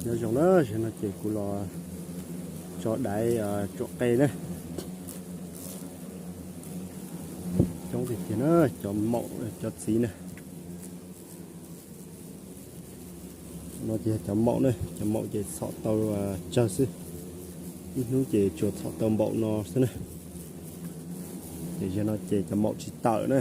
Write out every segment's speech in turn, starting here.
Nyob zoo na, zaum no ces kuv los tso daiv tsuam qe na. Coob tiag tiag na, cov maum cov txiv na. No ces yog cov maum na, cov maum ces txhom tau tsawg xwb. Ib hnub ces tsuas txhom tau npaum no xwb na. Ces zaum no ces cov maum tsis tawm na.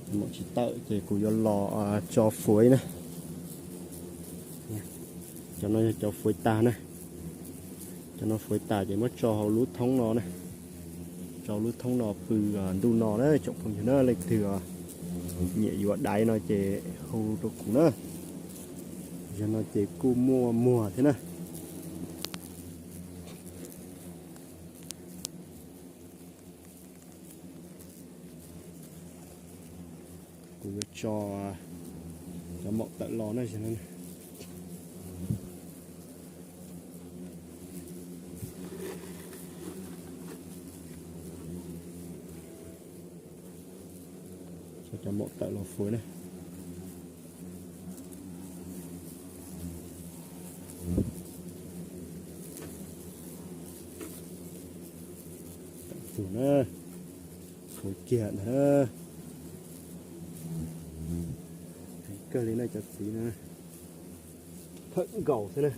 Cov maum tsis tawm ces kuv yuav los tso fuav na. Cov no yog cov fuav tag na. Cov no fuav tas ces muab tso hauv lub thoob no na. Tso lub thoob no pw ntuj no na tsoom phooj ywg na, leej twg nyiam yuav daiv no ces hu rau kuv na. Zaum no ces kuj muaj muag thiab na. Kuv yuav tso cov maum tawm los na. Tso cov maum tawm los fuav na. Tawm tus na, fuav kiag ntag na. Heev kawg li na cov txiv na, phawm nkaus xwb na.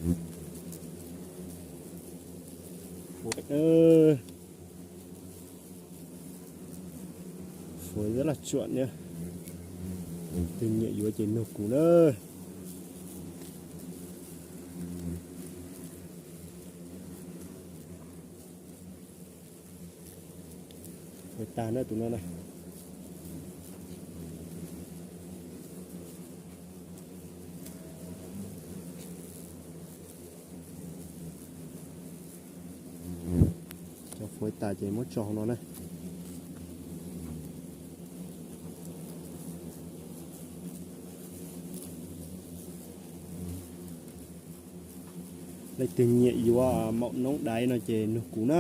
Fuav, fuav laj tsuam na, tus nyiam yuav ces nug kuv na. Fuav tag na tus no na. Cov fuav tas ces muab tso hauv no na. Leej twg nyiam yuav maum noob daiv no ces nug kuv na.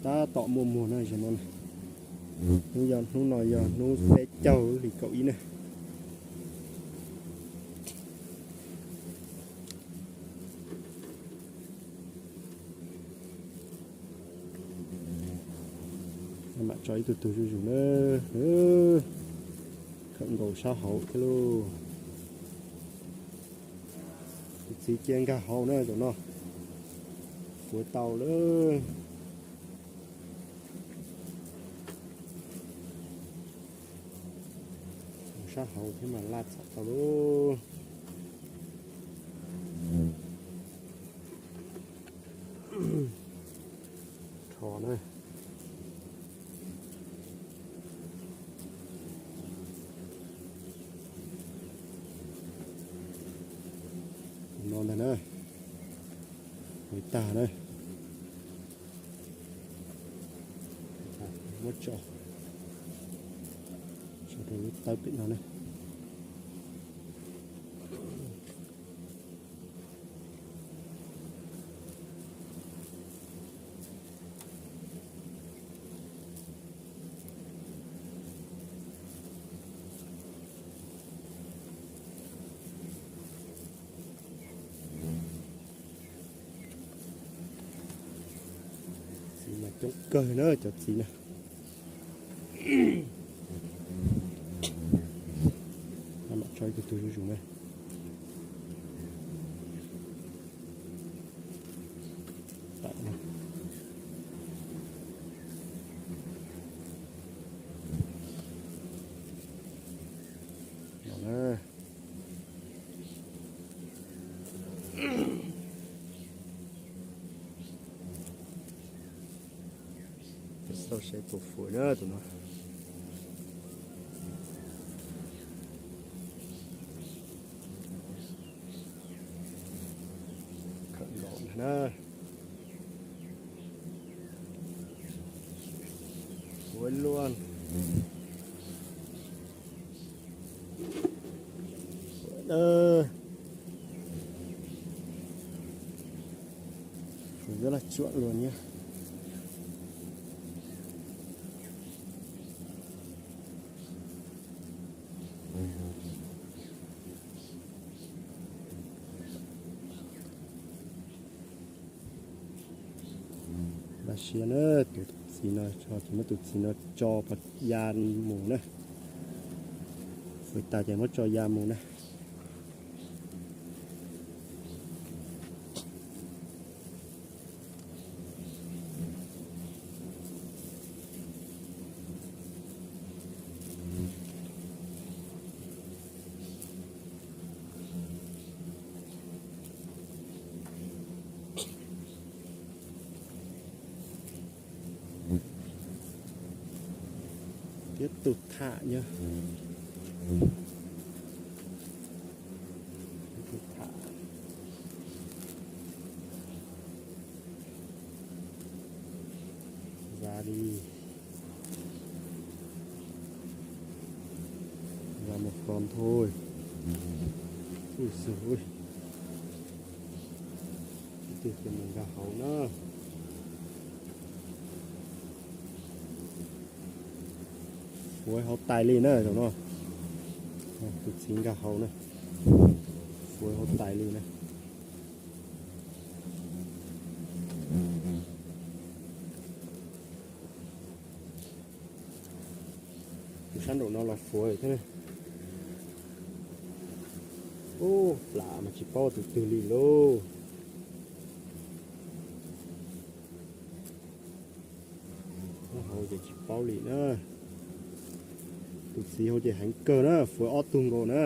Tab tom muaj muag na zaum no. Hnub yog hnub no yog hnub peb caug hli kaum ib na. Mam tso ib tug tug zuj zus na. Khawm nkaus sab hauv thiab lauj. Tus txiv cia nkag hauv na zaum no. Fuav tau lawm. Sab hauv thiab mas laj txhom tau lauj. Rho na. No ntag na. Fuav tag na. Muab tso, tso rau lub tawb pem no na. Txiv mas coob kawg na cov txiv na. Mam tso ib tug tug zuj zus na. Xauj seb puas fuav na tus no. Khawm nkaus ntag na. Fuav luaj. Fuav laj tsuam luaj nyab. Siab na, tus txiv no, ces muab tus txiv no tso pov ya mus na. Fuav tas ces muab tso ya mus na. Tiếp tục thả nhá. Tiếp tục thả. Ra đi. Ra một con thôi. Ui giời ơi. Tiếp tục cho mình ra hậu nữa. Fuav hauv tais li na zaum no. Tus txiv nkag hauv na. Fuav hauv tais li na. Tus sab nraum no los fuav thiab na. Ub, plam mas tsis paub tus twg li lauj. Hauv ces tsis paub li na. Tus txiv hauv ces heev kawg na, fuav ob tug nkaus na.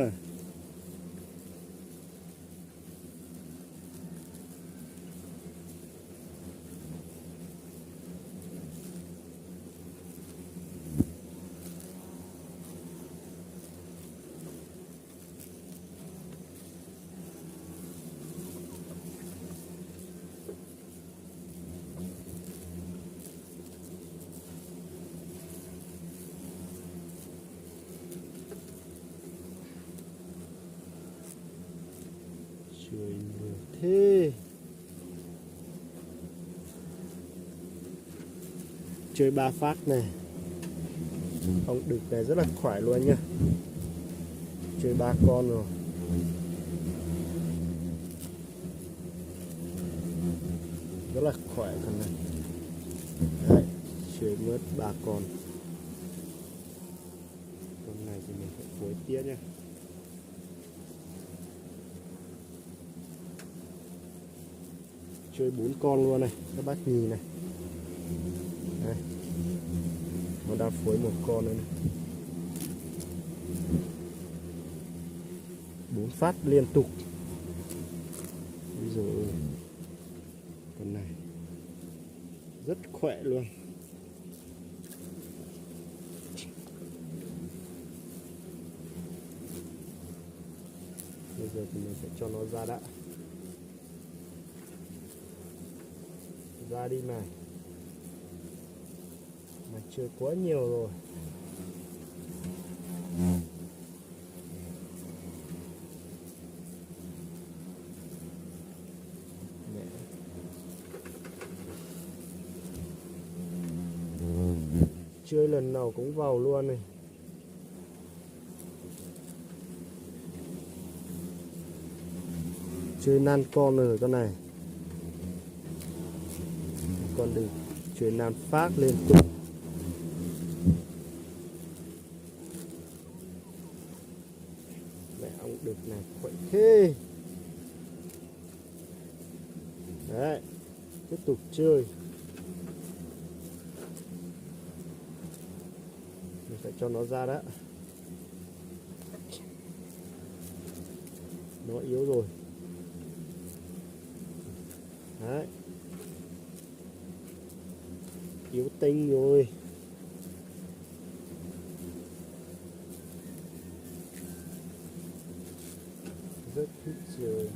Sui mùa thế. Chơi ba phát này. Ông đực này rất là khỏe luôn nha. Chơi ba con rồi. Rất là khỏe con này. Đấy, chơi mất ba con. Con này thì mình phải phối tiếp nha. Chơi bốn con luôn này, các bác nhìn này. Đây. Nó đã phối một con nữa này. Bốn phát liên tục. Ví dụ con này rất khỏe luôn. Bây giờ thì mình sẽ cho nó ra đã. Ra đi này. Mà chơi quá nhiều rồi. Mẹ. Chơi lần nào cũng vào luôn này. Chơi năm con rồi con này. Con đực, chơi năm phát liên tục. Mẹ, ông đực này khỏe thế. Đấy, tiếp tục chơi. Mình phải cho nó ra đã. Nó yếu rồi. Đấy. Yếu tinh rồi. Rất thích chơi.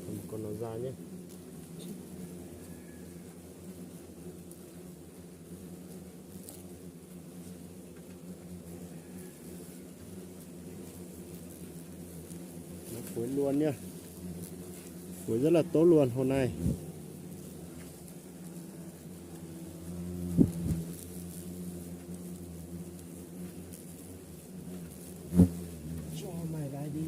Một con nó ra nhé. Nó phối luôn nhá. Phối rất là tốt luôn hôm nay. Cho mày ra đi.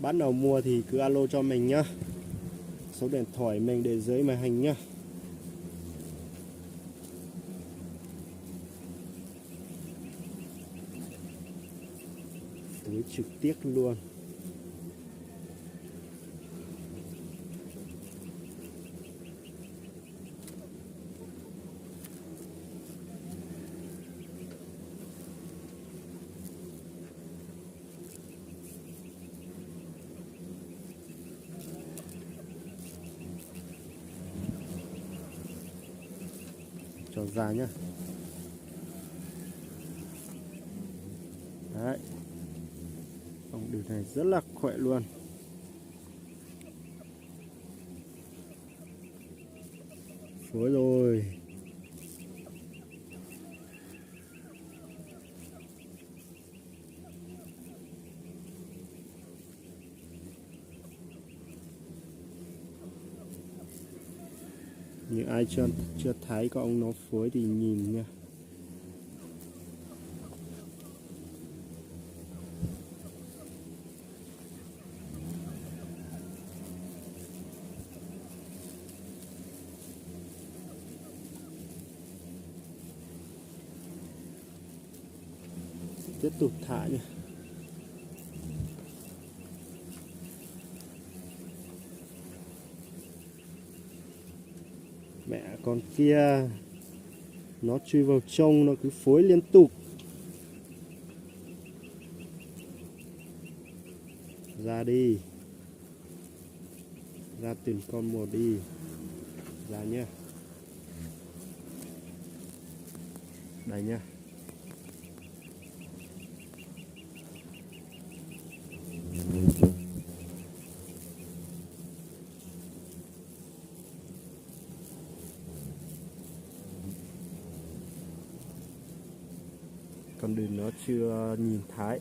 Bắt đầu mua thì cứ alo cho mình nhá. Số điện thoại mình để dưới màn hình nhá. Phối trực tiếp luôn. Cho ra nhá. Đấy. Con đùi này rất là khỏe luôn. Phối rồi. Những ai chưa, chưa thấy con ống nó phối thì nhìn nha. Tiếp tục thả nha. Mẹ con kia, nó chui vào trong nó cứ phối liên tục. Ra đi. Ra tìm con mồi đi. Ra nhá. Đây nhá. Con đùi nó chưa nhìn thấy.